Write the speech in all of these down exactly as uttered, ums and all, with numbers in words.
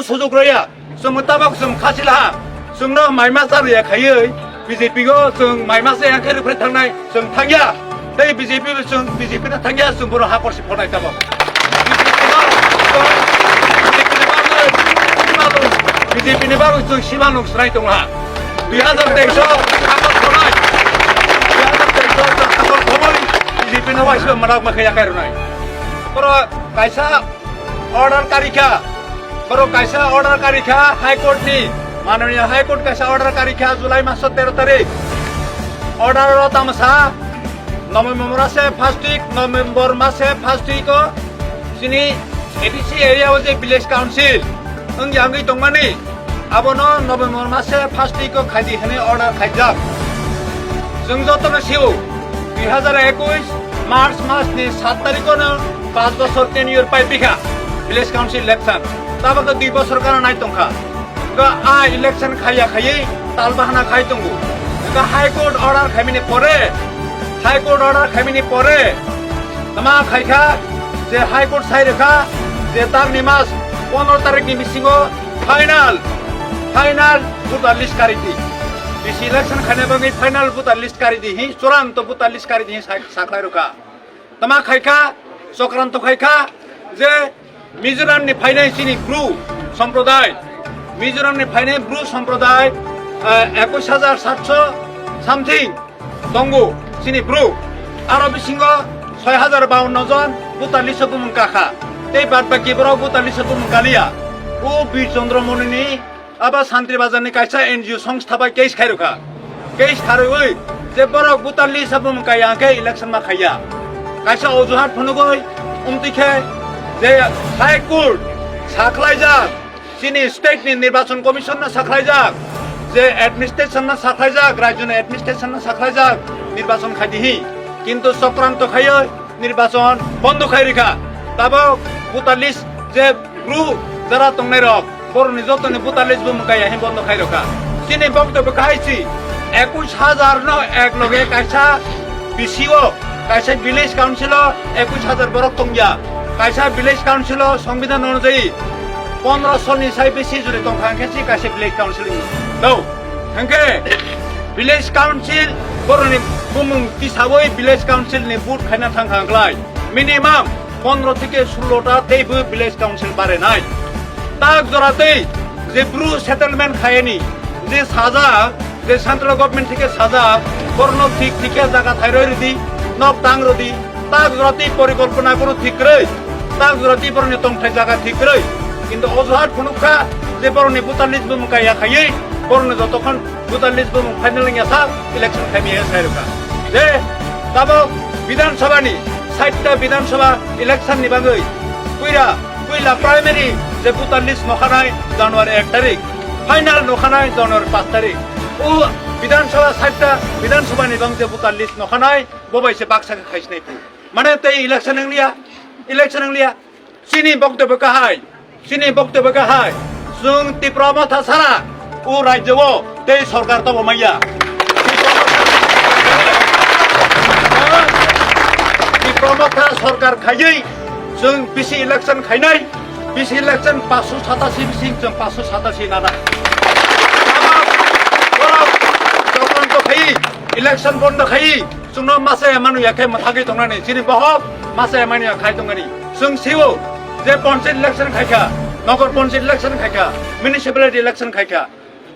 Sujuk rwya, chwng tabok chwng khasi laha, chwngno maima cha rwya khaiwi B J P o chwng maima cha yang khe rwphre thangnai, chwng thangya. Tei B J P bo chwng B J P no thangya, chwng bono hakor si phonai tabok. B J P ni bagwi chwng simalung, B J P ni bagwi chwng simalung swnai tongha. Dui hazar teis o hakor phonai, dui hazar teis o chwng hakor phonai, B J P no waisa manak ma khaya kai rwnai. Borok kaisa order karikha, borok kaisa order karikha High Court ni, Mananiya High Court kaisa order karikha July maso tero tarik. Order o tamo sa, November mase first week, November mase first week o chini A D C area o je village council wngya wngwi tongmani, abono November mase first week o khaidi hwnwi order khaijak. Chwng jotono sio, dui hazar ekush March mas ni sat tarikh o no panch bochor tenure pai bikha village council election. Tabok dui bochor gana nai tongkha. Ga a election khaiya khaiwi tal bahana khai tongo. Ga High Court order khaimini pore, High Court order khaimini pore, tama khaikha je High Court sai rwkha je tarni mas pondro tarikh ni bisingo final, final voter list karidi. Bisi election khaina bagwi final voter list karidi hi, churanto voter list karidi hi sa-, sakhlai rwkha. Tama khaikha, chokranto khaikha je Mizoram ni phainai chini Bru somprodai, Mizoram ni phainai Bru somprodai, eh, ekush hajar satso something tongo chini Bru. Aro bisingo soi hajar bawanno jon voter list o bumung kakha. Tei bad baki borok voter list o bumung kaliya. O Bir Chandra Moni ni aba Santri Bazar ni kaisa N G O songstha bai case khairokha. Case kharwi je borok voter list o bumung kaya khe election ma khaiya. Kaisa ojuhat phunugwi umtwi khe je High Court sakhlaijak, chini state ni Nirbachon Commission no sakhlaijak, je administration no sakhlaijak, rajyo ni administration no sakhlaijak, nirbachon khaidi hi. Kintu chokranto khaiwi nirbachon bondo khai rikha. Tabok voter list je Bru jara tongnai rok, borokni jotoni voter list bo mwkaiya hin bondo khai rokha. Chini boktobyo kahai si, ekush hajar no ek loge kaisa B C o, kaisa village council o ekush hajar borok tongya. Kaisa village council o songbidhan onujai pondro soni sai besi juri tongkha, hwnkhe si kaisa village council ni. No, hwnkhe village council borokni bumung tisawi village council ni vote khaina thangkha wngklai. Minimum pondro theke sullo ta teibo village council barenai. Tak jora tei je Bru settlement khayani, je sajak, je central government theke sajak, borokno thik thikya jaga thairoi rwdi, nok tang rwdi, tak jora tei porikolpona bono thik kwrwi, tak jora tei borokni tongthai jaga thik kwrwi. Kintu ojuhat phunukha je borokni voter list bo mwkaiya khaiwi, borokni jotokhon voter list bo mung final wngya sa election khaimya sai rwkha. Je tabok Bidhan Sabha ni, sait ta Bidhan Sabha election ni bagwi puira, puila primary je voter list nokhanai January ek tarik, final nokhanai January panch tarik. O Bidhan Sabha, sait ta Bidhan Sabha ni bang je voter list nokhanai, bo bai se baksa khe khaisinai phu. Mane tei election wngliya, election wngliya. Chini boktobyo kahai, chini boktobyo kahai, chwng Tipra Motha sara o rajyo o tei sorkar tobo maya. Tipra Motha sorkar khaiwi chwng bisi election khainai, bisi election paanch sho satashi bising chwng paanch sho satashi nana. Borok chokranto khaiwi, election bondo khaiwi, chwngno masa ya manu ya khe mwthagwi tongnani, chini bohok masa ya manu ya khai tongani. Chwng sio je panchayat election khaikha, nogor panchayat election khaikha, municipality election khaikha.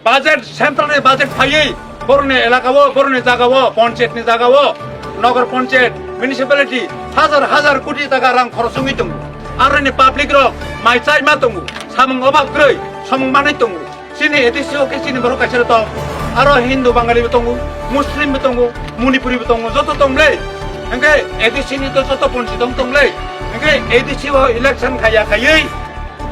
Budget, central ni budget phaiwi borokni elaka o, borokni jaga o, panchayat ni jaga o, nogor panchayat, municipality hajar hajar koti taka rang khoros wngwi tongo. Aroni public rok mai chai ma tongo, samung obab kwrwi, samung manwi tongo. Chini A D C o khe chini borok kaisa tong, aro Hindu Bangali bo tongo, Muslim bo tongo, Manipuri bo tongo, joto tong le. Hwnkhe A D C ni to joto ponchi tong tong le. Hwnkhe A D C o election khaiya khaiwi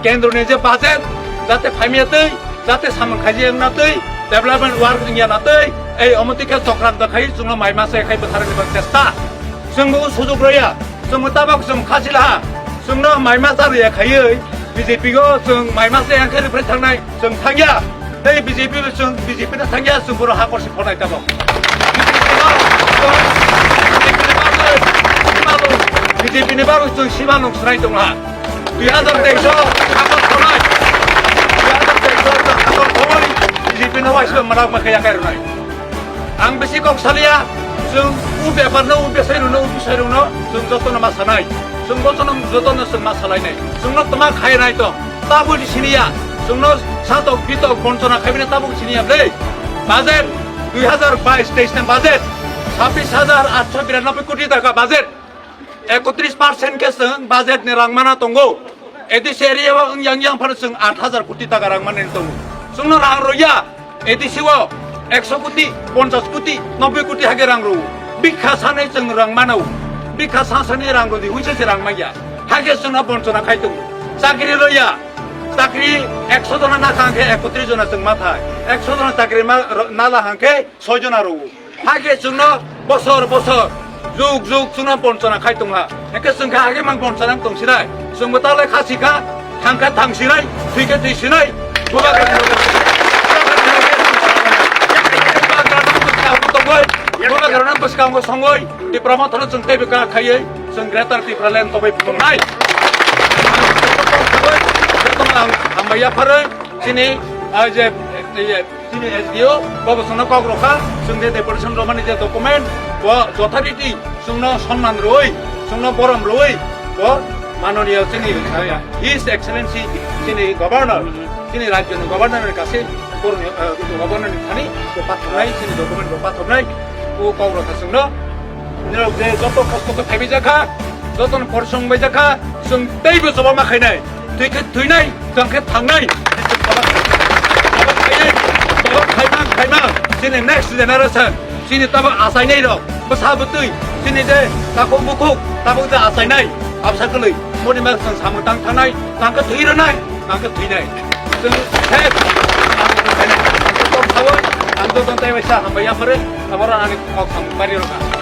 kendro ni je budget jate phaimya twi, jate samung khaijak wngna twi, development work wngya na twi, ei omo twi khe chokranto khai chwngno mai masa khai bwtharni bang chesta. Chwngbo o sujuk rwya, chwngbo tabok chwng khasi laha, chwngno mai masa rwya khaiwi B J P o chwng mai masa yang khe rwphre thangnai. Chwng thangya, tei B J P bo chwng B J P no thangya, chwng bono hakor se phonai tabok. B J P ni bagwi chwng simalung swnai tongha. Dui hazar teis o hakor phonai. Paisba marak ma kaya kai rwnai. Ang bisi kok salia, chwng u bepar no, u besai rwno, u bisai rwno, chwng jotono ma sanai. Chwng jotono, jotono chwng ma salainai. Chwngno tma khainai tong. Tabuk siniya. Chwngno satok bitok bonchona khaibini tabuk siniya ble. Budget dui hazar bais teis ni budget sabbish hazar atso biranoboi koti taka budget. Ekotris percent khe chwng budget ni rang mana tongo. A D C area o wng yang yang phano chwng aat hazar koti taka rang manani tongo. Chwngno rang rwya, A D C o ekso koti, ponchas koti, nobboi koti hage rang rwo. Bikha sanai chwng rang mano. Bikha sa sani rang rwdi, huisa se rang manya. Hage chwngno bonchona khai tongo. Chakri rwya. Chakri ekso jona na kha hangkhe ekotris jona chwng ma thai. Ekso jona chakri ma, ro-, nala hangkhe soi jona rwo. Hakhe chwngno bosor bosor, jug jug chwngno bonchona khai tongha. Hake chwng kha hake mang bonchona tong sinai. Chwngbo talai kha sikha, thang kha thang sinai, thwi kha thwi sinai. Bubagra bubagra bwskango songoi, Tipra Mothano chwng teibo kha khaiwi, chwng Greater Tipraland tobai phutongnai. Jotono ang hambai yapharwi, chini, ah, je, je, Chini S D O, bo bo chwngno kok rwkha, chwng je deputation rwmani je document, bo yothariti chwngno sonman rwui, chwngno borom rwui, bo manoniya chini, uh, His Excellency chini Governor, chini rajyoni Governor ni kaise borokni, uh, Governor ni thani bo pathornai, chini document bo pathornai, bo kok rwkha chwngno. Nirok je joto kosto khe phaibai jakha, joto no porisrom bai jakha, chwng teibo choba ma khainai. Twi khe twinai, thang khe thangnai. Choba khainai, choba khaimang, khaimang. Chini next generation, chini tabuk achainai rok, bwsa bwtwi, chini je takhuk bukhuk, tabuk je achainai, absa kwlwi. Moni ma chwng samung tang thangnai, tang khe thwi rwnai, tang khe thwinai. Chwng thek, ang joto tei bai sa hambai yapharwi, abo rani kok samung bari rwkha.